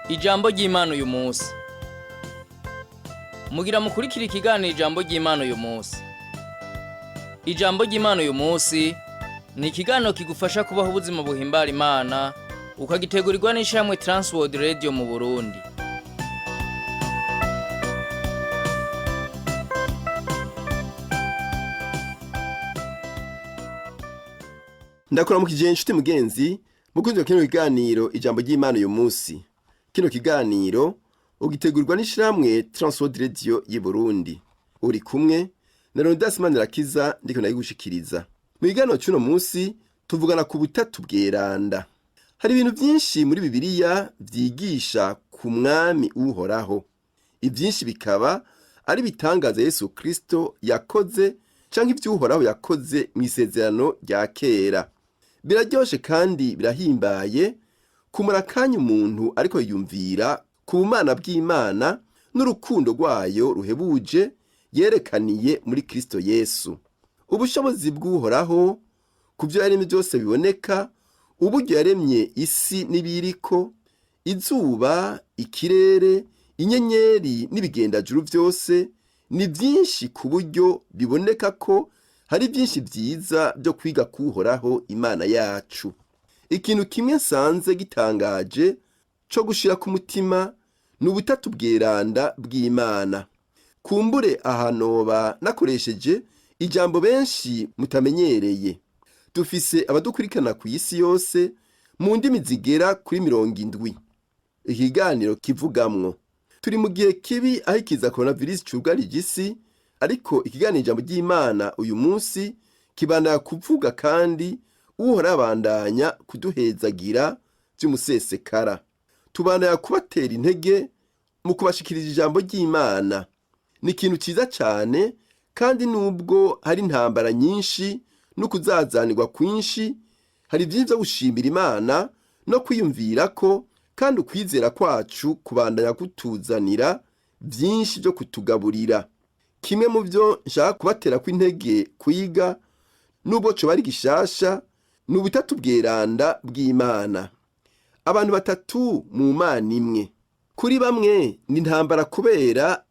Ijambo ry'Imana uyu munsi. Mugira mukurikira ikiganiro ijambo ry'Imana uyu munsi. Ijambo ry'Imana uyu munsi ni ikiganiro kigufasha kubaho ubuzima buhimbara Imana, ukagitegurirwa n'ishirahamwe Transworld Radio mu Burundi. Ndakuramukije inshuti mugenzi mukunzi wa kino kiganiro ijambo ry'Imana uyu munsi. Kino kiganiro ugitegurirwa n'ishirahamwe Transworld Radio y'i Burundi. Uri kumwe na Leonidas Manirakiza, ndiko ndayigushikiriza. Mu kiganiro c'uno munsi tuvugana ku butatu bweranda. Hari ibintu vyinshi muri Bibiliya vyigisha ku mwami Uhoraho. Ivyinshi bikaba ari ibitangaza Yesu Kristo yakoze canke ivy'Uhoraho yakoze mw'isezerano rya kera. Biraryoshe kandi birahimbaye kumara akanya umuntu ariko yiyumvira ku bumana bw'Imana n'urukundo rwayo ruhebuje yerekaniye muri Kristo Yesu. Ubushobozi bw'Uhoraho ku vyo yaremye vyose biboneka, uburyo yaremye isi n'ibiyiriko, izuba, ikirere, inyenyeri n'ibigendajuru vyose ni vyinshi ku buryo biboneka ko hari vyinshi vyiza vyo kwiga k'Uhoraho Imana yacu. Ikintu kimwe nsanze gitangaje co gushira ku mutima ni ubutatu bweranda bw'Imana. Kumbure aha noba nakoresheje ijambo benshi mutamenyereye. Dufise abadukurikirana kw'isi yose mu ndimi zigera kuri 70. Ikiganiro kivugamwo. Turi mu gihe kibi aho ikiza coronavirus cugarije isi, ariko ikiganiro ijambo ry'Imana uyu munsi kibandanya kuvuga kandi Uhoraho abandanya kuduhezagira vy'umusesekara. Tubandanya kubatera intege mu kubashikiriza ijambo ry'Imana. Ni ikintu ciza cane kandi nubwo hari intambara nyinshi no kuzazanirwa kwinshi, hari vyinshi vyo gushimira Imana no kwiyumvira ko kandi ukwizera kwacu kubandanya kutuzanira vyinshi vyo kutugaburira. Kimwe mu vyo nshaka kubaterako intege kwiga, nubwo coba ari gishasha, ni ubutatu bweranda bw'Imana. Abantu batatu mu Mana imwe. Kuri bamwe ni intambara kubera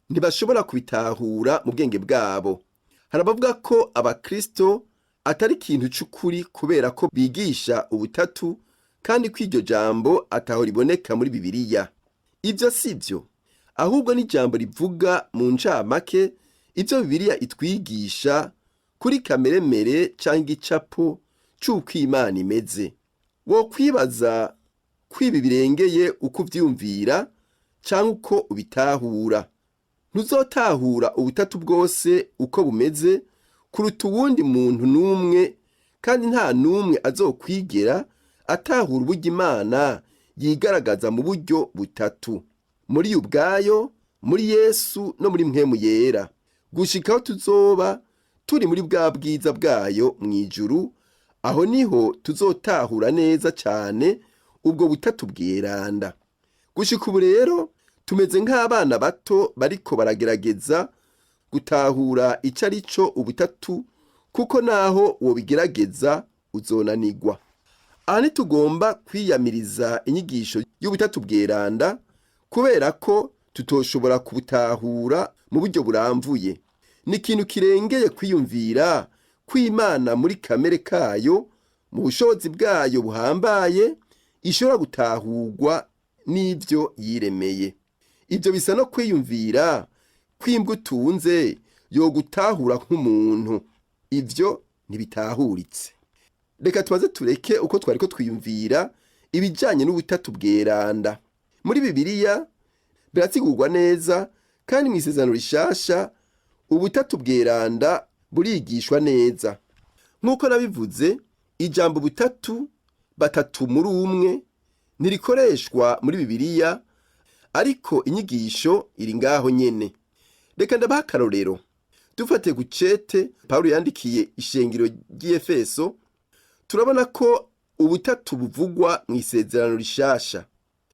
ntibashobora kubitahura mu bwenge bwabo. Hari abavuga ko abakristo atari ikintu c'ukuri kubera ko bigisha ubutatu kandi ko iryo jambo ataho riboneka muri Bibiliya. Ivyo si vyo, ahubwo ni ijambo rivuga mu ncamake ivyo Bibiliya itwigisha kuri kameremere canke igicapo c'uko Imana imeze. Wokwibaza ko ibi birengeye uko uvyiyumvira canke uko ubitahura. Ntuzotahura ubutatu bwose uko bumeze kuruta uwundi muntu n'umwe, kandi nta n'umwe azokwigera atahura uburyo Imana yigaragaza mu buryo butatu: muri yo ubwayo, muri Yesu no muri Mpwemu Yera, gushika aho tuzoba turi muri bwa bwiza bwayo mw'ijuru. Aho niho tuzotahura neza cane ubwo butatu bweranda. Gushika ubu rero tumeze nk'abana bato bariko baragerageza gutahura ico ari co ubutatu, kuko naho wobigerageza uzonanirwa. Aha ntitugomba kwiyamiriza inyigisho y'ubutatu bweranda kubera ko tutoshobora kubutahura mu buryo buramvuye. Ni ikintu kirengeye kwiyumvira kw'Imana muri kamere kayo, mu bushobozi bwayo buhambaye, ishobora gutahurwa n'ivyo yiremeye. Ivyo bisa no kwiyumvira kw'imbwa utunze yogutahura nk'umuntu. Ivyo ntibitahuritse. Reka tubaze tureke uko twariko twiyumvira ibijanye n'ubutatu bweranda. Muri Bibiliya birasigurwa neza kandi mw'isezerano rishasha ubutatu bweranda burigishwa neza. Nk'uko nabivuze, ijambo butatu, batatu muri umwe, ntirikoreshwa muri Bibiliya, ariko inyigisho iri ngaho nyene. Reka ndabaha akarorero. Dufatiye ku cete Pawulo yandikiye ishengero ry'i Efeso, turabona ko ubutatu buvugwa mw'isezerano rishasha.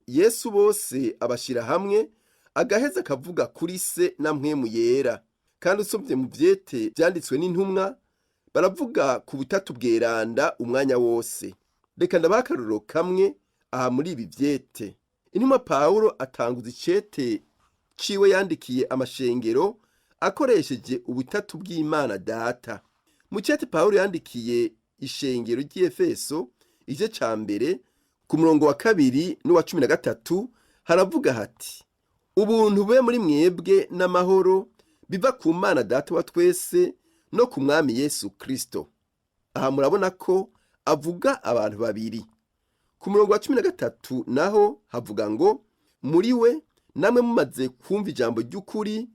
Yesu bose abashira hamwe, agaheza akavuga kuri se na Mpwemu Yera. Kandi usomye mu vyete vyanditswe n'intumwa, baravuga ku butatu bweranda umwanya wose. Reka ndabaha akarorero kamwe aha muri ibi vyete. Intumwa Pawulo atanguza icete ciwe yandikiye amashengero akoresheje ubutatu bw'Imana Data. Mu cete Pawulo yandikiye ishengero ry'Efeso, igice ca mbere, ku murongo wa 2 n'uwa 13, haravuga hati: ubuntu bube muri mwebwe n'amahoro biva ku Mana Data wa twese no ku Mwami Yesu Kristo. Aha murabona ko avuga abantu babiri. Ku murongo wa 13 naho havuga ngo: muri we namwe mumaze kumva ijambo ry'ukuri,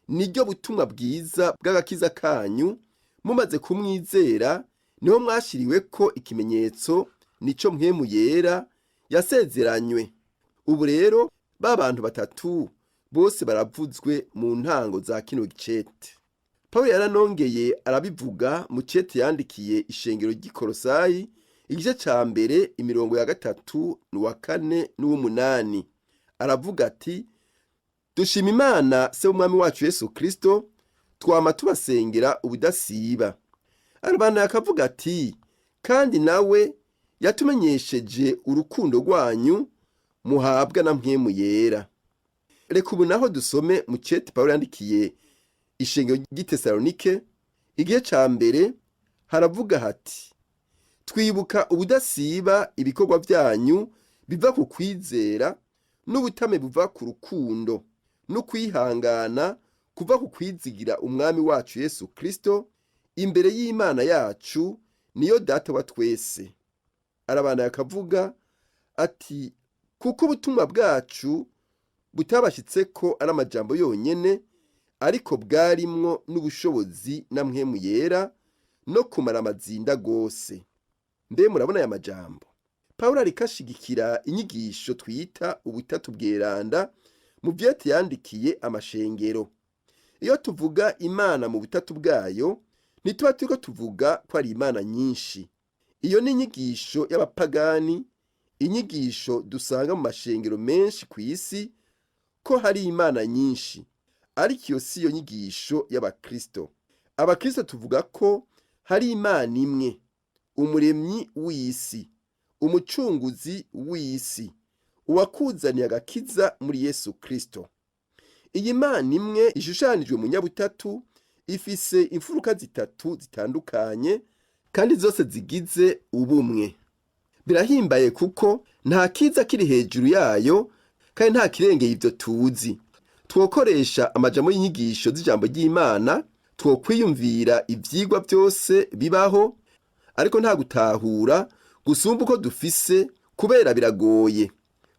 niryo butumwa bwiza bw'agakiza kanyu, mumaze kumwizera niho mwashiriweko ikimenyetso, nico Mpwemu Yera yasezeranywe. Ubu rero ba bantu batatu bose baravuzwe mu ntango za kino gicete. Pawulo yaranongeye arabivuga mu cete yandikiye ishengero ry'i Kolosayi, igice ca mbere, imirongo ya 3 n'uwa 4 n'uw'umunani. Aravuga ati: dushima Imana se w'Umwami wacu Yesu Kristo, twama tubasengera ubudasiba. Arabandanya akavuga ati: kandi nawe yatumenyesheje urukundo rwanyu muhabwa na Mpwemu Yera. Reka ubu naho dusome mu cete Pawulo yandikiye ishengero ry'i Tesalonike, igice ca mbere, haravuga hati: twibuka ubudasiba ibikorwa vyanyu biva ku kwizera, n'ubutame buva ku rukundo, n'ukwihangana kuva ku kwizigira Umwami wacu Yesu Kristo imbere y'Imana yacu, niyo Data wa twese. Arabandanya akavuga ati: kuko ubutumwa bwacu butabashitseko ari amajambo yonyene, ariko bwarimwo n'ubushobozi na Mpwemu Yera no kumara amazinda gose. Mbe murabona aya majambo? Pawulo ariko ashigikira inyigisho twita ubutatu bweranda mu vyete yandikiye amashengero. Iyo tuvuga Imana mu butatu bwayo, ntituba turiko tuvuga ko ari Imana nyinshi. Iyo ni inyigisho y'abapagani, inyigisho dusanga mu mashengero menshi kw'isi, ko hari Imana nyinshi. Ariko iyo si yo nyigisho y'Abakristo. Abakristo tuvuga ko hari Imana imwe, umuremyi w'isi, umucunguzi w'isi, uwakuzaniye agakiza muri Yesu Kristo. Iyi Mana imwe ishushanijwe mu nyabutatu ifise imfuruka zitatu zitandukanye kandi zose zigize ubumwe. Birahimbaye kuko nta kiza kiri hejuru yayo kandi nta kirengeye ivyo tuzi. Twokoresha amajambo y'inyigisho z'ijambo ry'Imana, twokwiyumvira ivyigwa vyose bibaho, ariko nta gutahura gusumba uko dufise, kubera biragoye.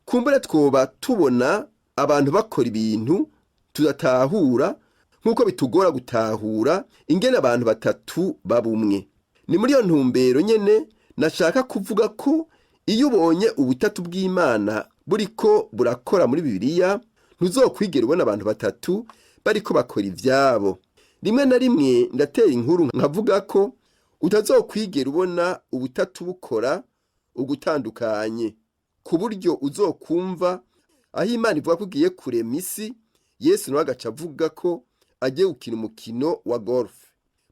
Kumbure twoba tubona abantu bakora ibintu tudatahura, nk'uko bitugora gutahura ingene abantu batatu babumwe. Ni muri iyo ntumbero nyene nashaka kuvuga ko iyo ubonye ubutatu bw'Imana buriko burakora muri Bibiliya, ntuzokwigera ubona abantu batatu bariko bakora ivyabo. Rimwe na rimwe ndatera inkuru nkavuga ko utazokwigera ubona ubutatu bukora ugutandukanye, ku buryo uzokumva aho Imana ivuga ko igiye kurema isi, Yesu nawe agaca avuga ko agiye gukina umukino wa golf.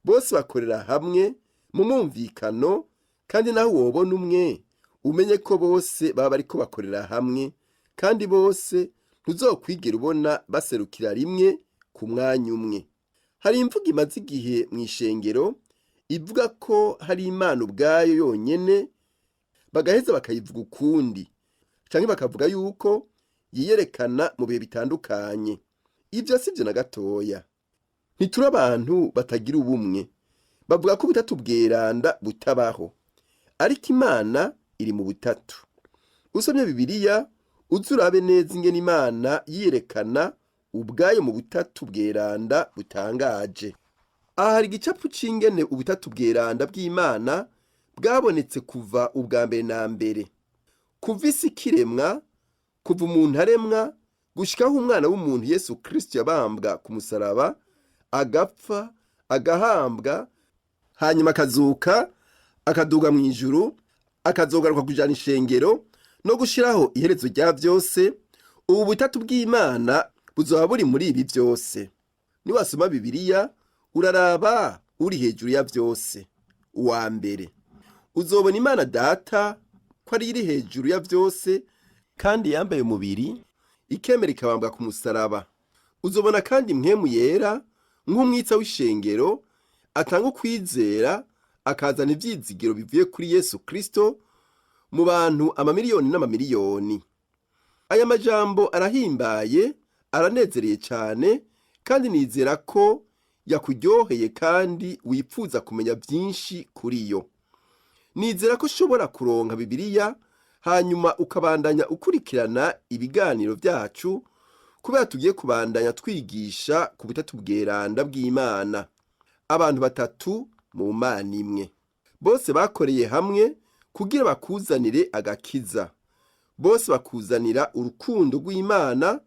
Bose bakorera hamwe mu mwumvikano, kandi naho wobona umwe umenye ko bose baba bariko bakorera hamwe, kandi bose ntuzokwigera ubona baserukira rimwe ku mwanya umwe. Hari imvugo imaze igihe mw'ishengero ivuga ko hari Imana ubwayo yonyene, bagaheza bakayivuga ukundi, canke bakavuga yuko yiyerekana mu bihe bitandukanye. Ivyo sivyo na gatoya. Ntituri abantu batagira ubumwe. Bavuga ko ubutatu bweranda butabaho, ariko Imana iri mu butatu. Usomye Bibiliya uze urabe neza ingene Imana yiyerekana ubwayo mu butatu bweranda butangaje. Aha hari igicapu c'ingene ubutatu bweranda bw'Imana bwabonetse kuva ubwa mbere na mbere. Kuva isi ikiremwa, kuva umuntu aremwa, gushikaho umwana w'umuntu Yesu Kristo yabambwa ku musaraba, agapfa, agahambwa, hanyuma akazuka, akaduga mw'ijuru, akazogaruka kujana ishengero no gushiraho iherezo rya vyose. Ubu butatu bw'Imana buzoba buri muri ibi vyose. Niwasoma Bibiliya uraraba uri hejuru ya vyose. Uwa mbere uzobona Imana Data ko ari iri hejuru ya vyose, Kandi yambaye umubiri, ikemera ikabambwa ku musaraba. Uzobona kandi Mpwemu Yera nk'umwitsa w'ishengero atanga ukwizera, akazana ivyizigiro bivuye kuri Yesu Kristo mu bantu amamiliyoni n'amamiliyoni. Aya majambo arahimbaye, aranezereye cyane, kandi nizera ko yakuryoheye kandi wipfuza kumenya byinshi kuri yo. Nizera ko ushobora kuronka Bibiliya, hanyuma ukabandanya ukurikirana ibiganiro byacu, kubera tugiye kubandanya twigisha ku butatu bweranda bw'Imana, abantu batatu mu Mana imwe. Bose bakoreye hamwe kugira bakuzanire agakiza. Bose bakuzanira urukundo rw'Imana,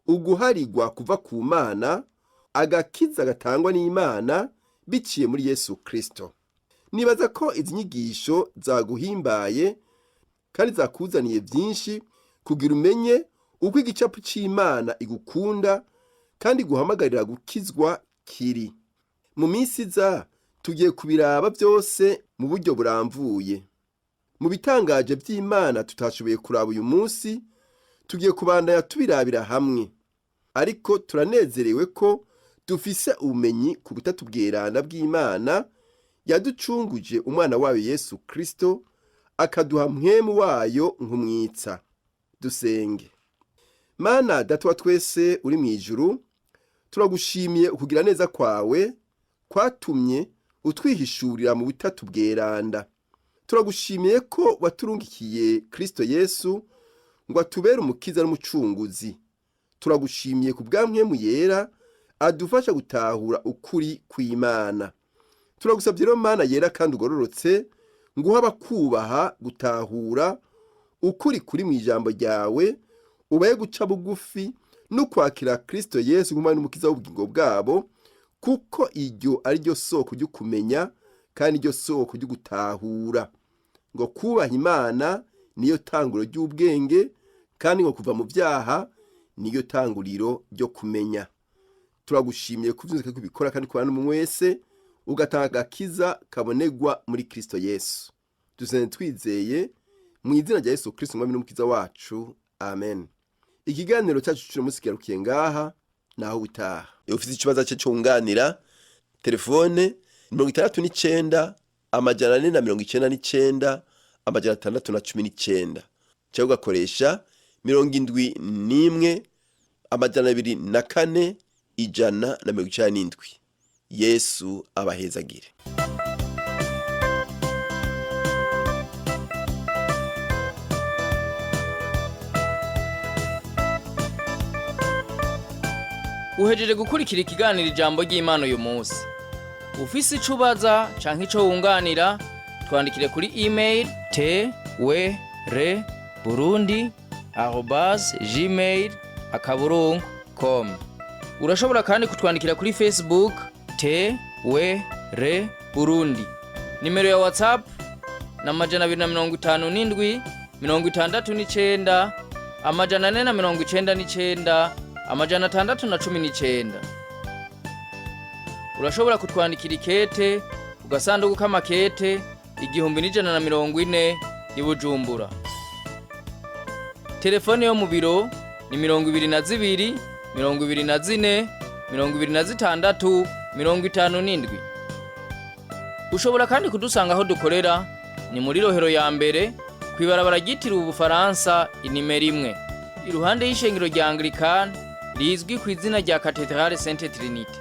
uguharigwa kuva ku Mana, agakiza gatangwa n'Imana biciye muri Yesu Kristo. Nibaza ko izi nyigisho zaguhimbaye kandi zakuzaniye byinshi kugira umenye uko igicapu cy'Imana igukunda kandi iguhamagarira gukizwa kiri. Mu minsi iza tugiye kubiraba byose mu buryo buramvuye. Mu bitangaje by'Imana tutashoboye kuraba uyu munsi, tugiye kubandanya tubirabira hamwe. Ariko turanezerewe ko dufise ubumenyi ku butatu bweranda bw'Imana yaducunguje umwana wayo Yesu Kristo, akaduha Mpwemu wayo nk'umwitsa. Dusenge. Mana Data wa twese uri mu ijuru, turagushimiye ukugira neza kwawe kwatumye utwihishurira mu butatu bweranda. Turagushimiye ko waturungikiye Kristo Yesu ngo atubere umukiza n'umucunguzi. Turagushimiye ku bwa Mpwemu Yera adufasha gutahura ukuri kw'Imana. Turagusabye rero, Mana yera kandi ugororotse, nguha abakubaha gutahura ukuri kuri mu ijambo ryawe, ubaye guca bugufi no kwakira Kristo Yesu nk'umwami n'umukiza w'ubugingo bwabo, kuko iryo ari ryo soko ryo kumenya kandi iryo soko ryo gutahura. Ngo kubaha Imana niyo tanguro ry'ubwenge, kandi ngo kuva mu byaha niyo tanguriro ryo kumenya. Turagushimiye kuvyunzika kubikora kandi kubana n'umuntu wese, ugatanga agakiza kabonegwa muri Kristo Yesu. Dusenze twizeye mu izina rya Yesu Kristo, umwami n'umukiza wacu, amen. Ikiganiro cyacu cy'uno munsi kigarukiye ngaha, naho ubutaha. Iyo ufite ikibazo cye cyunganira, telefone 69 499 619, cyangwa ugakoresha 71 204 197. Yesu abahezagire. Uhejeje gukurikira ikiganiro Ijambo ry'Imana uyu munsi. Ufise ico ubaza canke ico wunganira, twandikire kuri email twr burundi@gmail.com. Urashobora kandi kutwandikira kuri Facebook TWR Burundi. Nimero ya WhatsApp na 257 69 499 619. Urashobora kutwandikira ikete ku gasanduku k'amakete 1140 i Bujumbura. Telefone yo mu biro ni 22 24 26 57. Ushobora kandi kudusanga aho dukorera, ni muri Rohero ya mbere, kw'ibarabara ryitiriwe Ubufaransa inimero 1, iruhande y'ishengero rya Anglikani rizwi ku izina rya Katedrale Sainte Trinite.